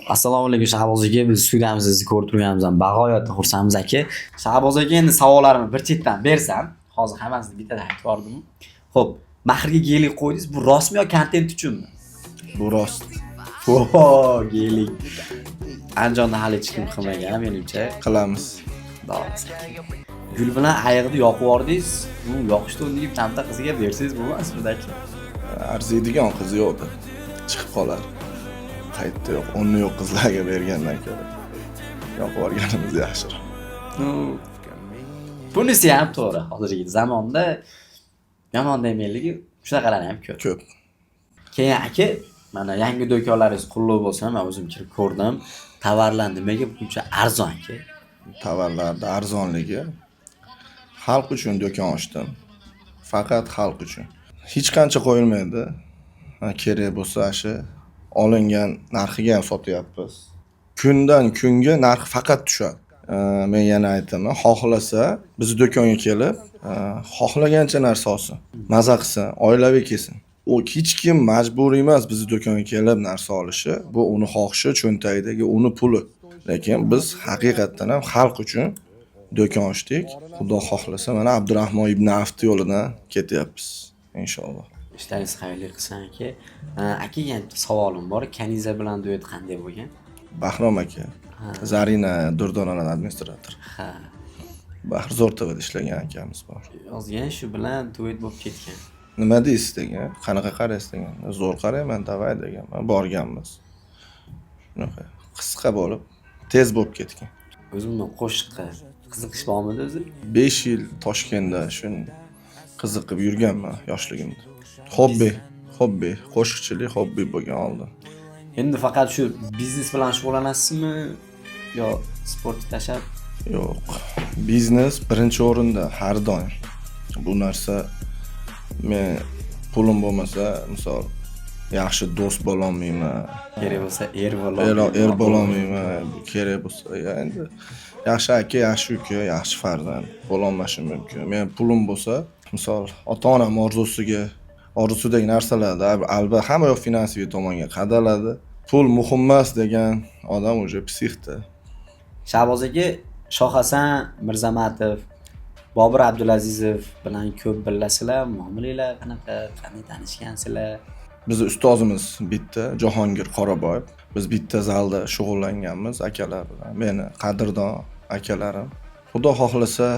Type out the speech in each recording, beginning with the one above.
Assalomu alaykum, Shahboz aka. Biz studiyamizda sizni ko'rib turganimizdan bag'oyatda xursandmiz, aka. Shahboz aka, endi savollarimni bir chetdan bersam, hozir hammasini bittadan aytib yubordim. Xo'p, mahrga gelik qo'ydingiz, bu rostmi yo kontent uchunmi? Bu rost. O, gelik. Andijonda hali hech kim qilmagan, menimcha. Qilamiz. Xudo xohlasa. Gul bilan ayiqni yoqib yubordingiz. Bu yoqishdi, uni tamta qiziga bersangiz bo'lmasmidi, aka? Arziydigan qiz yo'qdi. Chiqib qolar. Qayerda yo'q, o'rni yo'q qizlarga bergandan ko'ra yoqib yuborganimiz yaxshiroq. Ну, bunisi ham to'g'ri. Hozirgi zamonda yomon demayligi shunaqalarni ham ko'p. Ko'p. Keyin aka, mana yangi do'konlaringiz qulluq bo'lsin, men o'zim kirib ko'rdim. Tovarlar nimaga buncha arzon, aka? Tovarlarni arzonligi, xalq uchun do'kon ochdim. Faqat xalq uchun. Hech qancha qo'yilmaydi. Ha, kerak bo'lsa shu olingan narxiga ham sotyapmiz. Kundan kunga narx faqat tushadi. Men yana aytaman, xohlasa bizni do'konga kelib, xohlagancha narsa olsin, maza qilsin, oilaviy kelsin. U hech kim majburiy emas bizni do'konga kelib narsa olishi. Bu uni xohishi, cho'ntagidagi uni puli. Lekin biz haqiqatdan ham xalq uchun do'kon ochdik. Xudo xohlasa, mana Abdurahmon ibn Avf yo'lidan ketyapmiz inshaalloh. Ishlaringiz xayrli qilsin, aka. Aka, yana bitta savolim bor. Kaniza bilan duet qanday bo'lgan? Bahrom aka, Zarina Durdonalar administrator. Ha. Bahr Zo'r TVda ishlagan akamiz bor. Yozgan, shu bilan duet bo'lib ketgan. Nima deysiz degan, qanaqa qaraysiz degan. Zo'r qarayman, давай deganman. Borganmiz. Shunaqa qisqa bo'lib, tez bo'lib ketgan. O'zimdan qo'shiqqa qiziqish bormidi o'zi? 5 yil Toshkentda shuni qiziqib yurganman yoshligimda. Hobbi, hobbi, qo'shiqchilik hobbi bo'lgan oldin. Endi faqat shu biznes bilan shug'ullanasizmi yo sportni tashlab? Yo'q. Biznes birinchi o'rinda har doim. Bu narsa, men pulim bo'lmasa, misol, yaxshi do'st bo'lolmayman. Kerak bo'lsa er Er, bo'lolmayman. Er bo'lolmayman. Kerak bo'lsa, ya endi yaxshi aka, yaxshi uka, yaxshi farzand bo'lolmashim mumkin. Men pulim bo'lsa, misol, ota-onam orzusidagi narsalarda albatta hamma yoq finansiy tomonga qadaladi. Pul muhim emas degan odam уже псих da. Shahboz aka, Shoh Hasan Mirzamatov, Bobur Abdulazizov bilan ko'p billasizlar, muomalanglar qanaqa, qanday tanishgansizlar? Bizni ustozimiz bitta, Jahongir Qoraboyev. Biz bitta zalda shug'ullanganmiz akalar bilan. Meni qadrdon akalarim. Xudo xohlasa,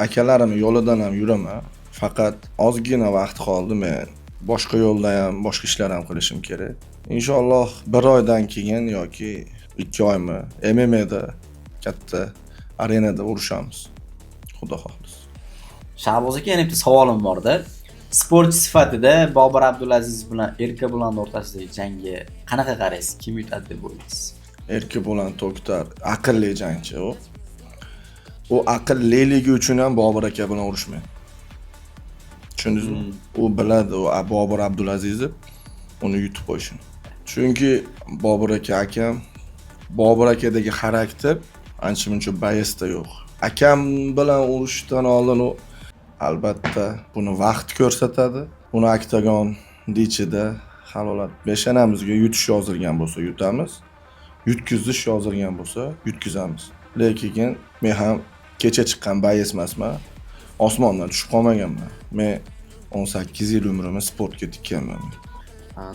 akalarim yo'lidan ham yuraman. Faqat ozgina vaqt qoldi, men boshqa yo'lda ham, boshqa ishlar ham qilishim kerak. Inshaalloh bir oydan keyin yoki 2 oymi MMAda katta arenada urushamiz. Xudo xohlasa. Shahboz aka, yana bitta savolim borda. Sportchi sifatida Bobur Abdulaziz bilan Erkebulan o'rtasidagi jangga qanaqa qaraysiz? Kim yutadi deb o'ylaysiz? Erkebulan To'ktar aqlli jangchi u. U aqlliligi uchun ham Bobur aka bilan urushmaydi. Tushundingizmi? U biladi, u Bobur Abdulazizov uni yutib qo'yishini. Chunki Bobur aka akam, Bobur akadagi xarakter ancha muncha боец da yo'q. Akam bilan urushdan oldin u albatta buni vaqt ko'rsatadi. Uni oktagon ichida hal oladi. Peshanamizga yutish yozilgan bo'lsa yutamiz, yutqizish yozilgan bo'lsa yutqizamiz. Lekin men ham kecha chiqqan боец emasman. Osmondan tushib qolmaganman. Men 18 yil umrimni sportga tikkanman.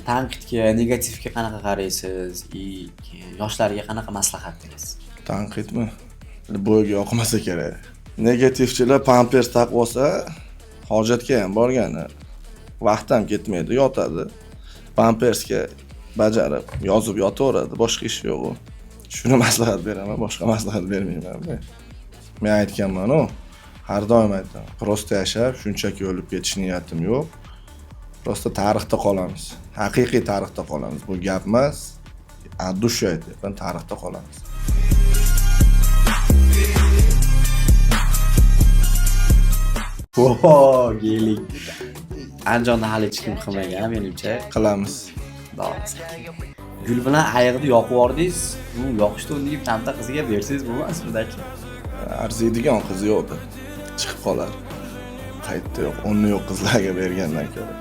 Tanqidga, negativga qanaqa qaraysiz? И keyin yoshlarga qanaqa maslahat berasiz? Tanqidmi? Bo'yga yoqmasa kerak. Negativchilar pampers taqib olsa, hojatga ham borgani vaqt ham ketmaydi, yotadi. Pampersga bajarib, yozib yotaveradi, boshqa ishi yo'q u. Shuni maslahat beraman, boshqa maslahat bermayman. Men aytganman-u, har doim aytaman. Просто yashab, shunchaki o'lib ketish niyatim yo'q. Просто tarixda qolamiz. Haqiqiy tarixda qolamiz. Bu gap emas. От души aytyapman, tarixda qolamiz. Oho, gelik. Andijonda hali hech kim qilmagan, menimcha. Qilamiz. Xudo xohlasa. Gul bilan ayiqni yoqib yubordingiz. Bu yoqishdi, uni tamta qiziga bersangiz bo'lmasmidi, aka? Arziydigan qiz yo'qdi. Chiqib qolar. Qayerda yo'q, o'rni yo'q qizlarga bergandan ko'ra.